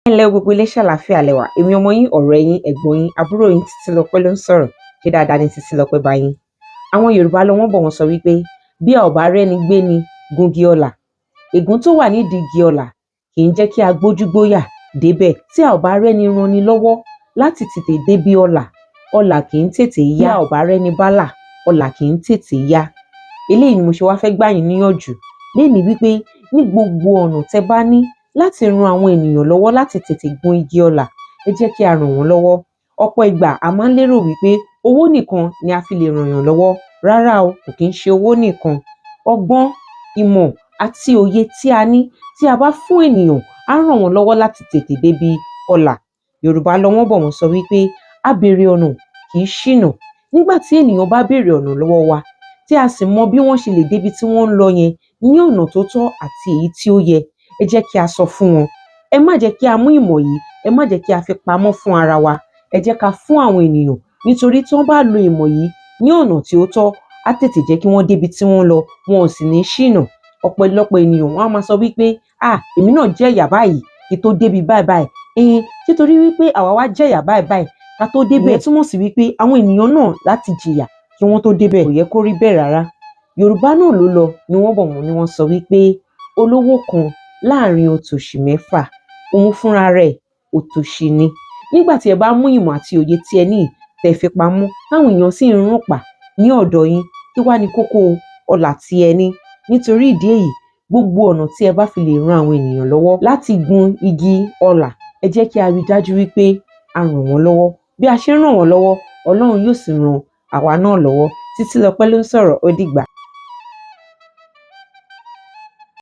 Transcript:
Ẹ ǹlẹ́ o gbogbo ilé, ṣàlàáfíà lẹ wà? Èmi ọmọ yín, ọ̀rẹ́ yín, ẹ̀gbọ́n yín, àbúrò yín, Títílọpẹ́ ló ń sọ̀rọ̀. Ṣé dáadáa ni Títílọpẹ́ bá yín? Àwọn Yorùbá lọ, wọ́n bọ̀, wọ́n sọ wípé bí a ò bá rẹ́ni gbé ni gungi ọlà, ègún tó wà nídìí igi ọlà kì í jẹ́ kí a gbójúgbóyà débẹ̀. Tí a ò bá rẹ́ni ranni lọ́wọ́ láti tètè débi ọlà, ọlà kì í tètè yá. Bí a ò bá rẹ́ni bálà, ọlà kì í tètè yá. Eléyìí ni mo ṣe wá fẹ́ gbà yín níyànjú lénìí wípé ní gbogbo ọ̀nà tẹ́ bá ní láti ran àwọn ènìyàn lọ́wọ́ láti tètè gun igi ọlà, ẹ jẹ́ kí a ràn wọ́n lọ́wọ́. Ọ̀pọ̀ ìgbà, a máa ń lérò wípé owó nìkan ni a fi lè ràn yàn lọ́wọ́. Rárá o, kò kí ń ṣe owó nìkan. Ọgbọ́n, ìmọ̀ àti òye tí a ní, tí a bá fún ènìyàn, á ràn wọ́n lọ́wọ́ láti tètè débi ọlà. Yorùbá lọ, wọ́n bọ̀, wọ́n sọ wípé abèrè ọ̀nà kì í ṣìnà. Nígbà tí ènìyàn bá béèrè ọ̀nà lọ́wọ́ wa, tí a sì mọ bí wọ́n ṣe lè débi tí wọ́n ń lọ yẹn ní ọ̀nà tó tọ́ àti èyí tí ó yẹ, ẹ jẹ́ kí a sọ fún wọn. Ẹ má jẹ́ kí a mú ìmọ̀ yìí, ẹ má jẹ́ kí a fi pamọ́ fún ara wa. Ẹ jẹ́ ká fún àwọn ènìyàn, nítorí tí wọ́n bá lo ìmọ̀ yìí ní ọ̀nà tí ó tọ́, á tètè jẹ́ kí wọ́n débi tí wọ́n ń lọ, wọn ò sì ní ṣìnà. Ọ̀pọ̀lọpọ̀ ènìyàn, wọ́n á máa sọ wípé, "Ah, èmi náà jẹ́ ìyà báyìí kí tó débi báyìí báyìí." Ṣé torí wípé àwa wá jẹ́ ìyà báyìí báyìí ká tó débẹ̀, ìyẹn túmọ̀ sí wípé àwọn ènìyàn náà láti jìyà kí wọ́n tó débẹ̀? Kò yẹ kó rí bẹ́ẹ̀ rárá. Yorùbá náà ló lọ ni wọ́n bọ̀, wọ́n ní wọ́n sọ wípé olówó kan láàrin òtòṣì mẹ́fà, òun fúnra rẹ̀ òtòṣì ni. Nígbà tí ẹ bá mú ìmọ̀ àti òye tí ẹ ní yìí, tẹ́ fi pamọ́, táwọn èèyàn sì ń rùn pa ní ọ̀dọ̀ yín, kí wá ní kókó ọlà tí ẹ ní? Nítorí ìdí èyí, gbogbo ọ̀nà tí ẹ bá fi lè ran àwọn ènìyàn lọ́wọ́ láti gun igi ọlà, ẹ jẹ́ kí a rí dájú wípé a ràn wọ́n lọ́wọ́. Bí a ṣe ń ràn wọ́n lọ́wọ́, Ọlọ́run yóò sì ran àwa náà lọ́wọ́. Títílọpẹ́ ló ń sọ̀rọ̀. Ó dìgbà.